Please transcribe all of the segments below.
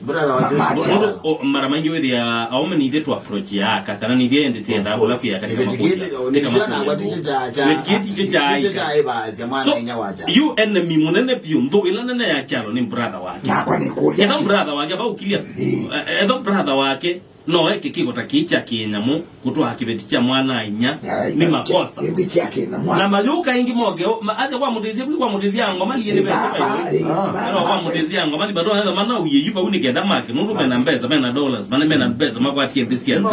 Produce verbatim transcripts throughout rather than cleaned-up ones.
Brother wa Joshua. Mũndũ, o, mara maingĩ wĩthĩa aũme nĩ ithe tũ approach ya aka, kana nĩ ithe endete enda kũla kwĩ aka, tĩka makũlya, tĩka makũlya. Kĩveti kĩĩ tikyo kyaĩ. Kyaĩ baasya mwana inya wa kyalo. You enemy mũnene biũ, nthũ ĩla nene ya kyalo nĩ brother wake. Nakwa nĩ kũlya. Etha brother wake, vaũkilya. Etha brother wake, no eke kĩko ta kĩĩ kya kĩnyamũ, kũtwaa kĩveti kya mwana inya, nĩ makosa. Kĩveti kya kĩnyamũ. Na mayũka ĩngĩ moke, ma, aja kwa mũtĩsya, kwa mũtĩsya ngoma liye nĩ baba. Ĩĩ, baba. Kwa mũtĩsya ngoma liye, baba, mana uye yu vau nĩ kenda make, nũndũ mena mbesa, mena dollars, mana mena mbesa, makwatie nthĩ sya nza.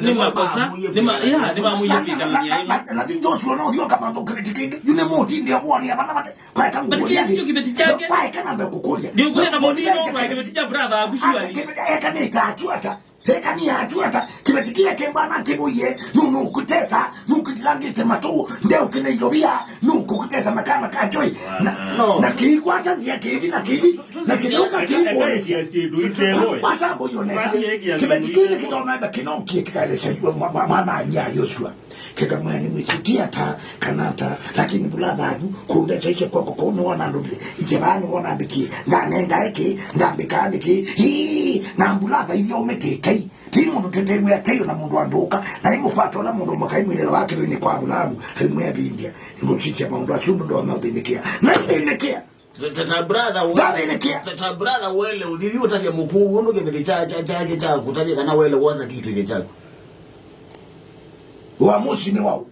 Nĩ makosa, nĩ ma, yeah, nĩ mamũie kwĩkalania ĩmwe. Na ti Joshua no thio kama ndo kĩveti kĩngĩ, yu nĩ mũtindi ya kuonia bana mate. Kwaeka ngũkũlya. Kĩveti kyake. Kwaeka na mbekũkũlya. Ndio kwenda mũtindi kwa kĩveti kya brother aku surely. Eka nĩ ta achuata. Eka nĩ achuata. Kĩveti kĩĩ kĩmbana kĩvũie, nũ, nũkũtesa, nũkũtilangĩte matũ, ndeũkĩna ilovia, nũkũkũtesa makana ka joy. Na, na kĩikwata nzĩa kĩthi na kĩthi, na kĩthũka kĩikũlĩsya. Kwata mbũi onesa. Kĩveti kĩĩ nĩkĩtomembe kĩnokie kĩkaelesya mwana nya Joshua. Kĩkamwĩa nĩmwĩsĩ ti ata kana ata, lakini mbula thayu kũndete iche kwoko kũu nĩwona ndũlile. Iche vaa nĩwona mbĩkie. Ndanengae kĩ, ndambĩkaa nĩkĩ? Ii, na mbula thaithya ũmĩtĩtei. Ti mũndũ tĩtĩwĩa teyo na mũndũ andũka. Na imũkwata ũla mũndũ mũka imwĩlĩla wa kĩthũinĩ kwa Avulamu, aimwĩa vindya. Nĩngũtĩtya maũndũ asu ũndũ ndonya ũthĩnĩkĩa. Na ithĩnĩkĩa. Ta, ta, ta brother we-, Ndathĩnĩkĩa. Ta, ta brother wele ũthithi ũtavya mũkũũ ũndũ kĩveti kya, kya, kyake kya kũtavya kana wele wosa kĩtwĩke kyaku. Uamuzi nĩ wau.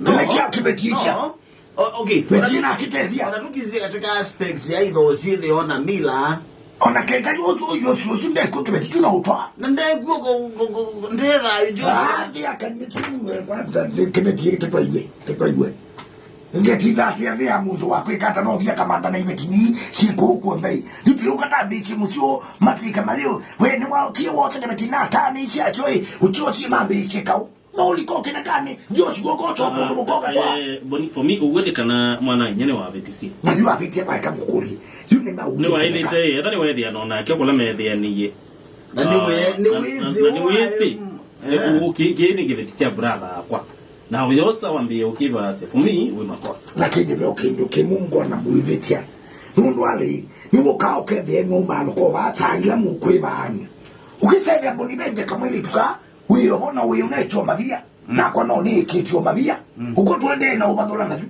No. Nĩ kya kĩveti kya. No. O-, okay. Kĩveti nakĩtethya. Ona tukisi katika aspect ya itho sithe ona mila. Ona keka yosu, yosu, yosu ndekwo kĩveti tu na ũtwa. Na ndekwo ko, ko, ko, ndetha yosu. Ah, thia kanĩ tu mwe kwanza, kĩveti kĩtwaiwe, kĩtwaiwe. Ngetinda atĩa nĩ ya mũndũ wa kwĩka ata no thia kamantha na iveti ni ciĩ kũu kuonthe. Yu tũyũka tambĩĩsye mũsyĩ ũũ matwĩke mayũ. We nĩ waokie wothe kĩveti na atanĩisye akyo ĩ, ũtyosie mambĩĩsye kaũ. No ũliko kĩnekanĩ, Joshua ũkotoa mũndũ mũkoka kwa. Eh, Boni, for me, ũw'o nĩ kana mwana inya nĩ wavetisye. Na yu avetie kwaeka ngũkũlye. Yu nĩ maũndũ. Nĩ waĩlĩte, etha nĩ wethĩa no nake kũla methĩanĩie. Na nĩ wĩ-, nĩ wĩsĩ, na nĩ wĩsĩ. Eh, ũũ kĩ-, kĩĩ nĩ kĩveti kya brother akwa. Na ũyosa wambĩe ũkĩvaasya. For me, wĩ makosa. Lakini ve kĩndũ kĩmwe ngona mũivĩtya. Nũndũ alĩ, nĩ ũkaa ũkethĩa ng'omba alũko vaa, saa ila mũkwĩvaany'a. Ũkĩsethĩa mboni venje kamwĩlĩtu kaa, wĩ ovo na wĩ ũnekyo mavia. Mm. Nakwa no nĩĩkĩtyo mavia. Mm. Ũko twendee na ũvathũla nayu.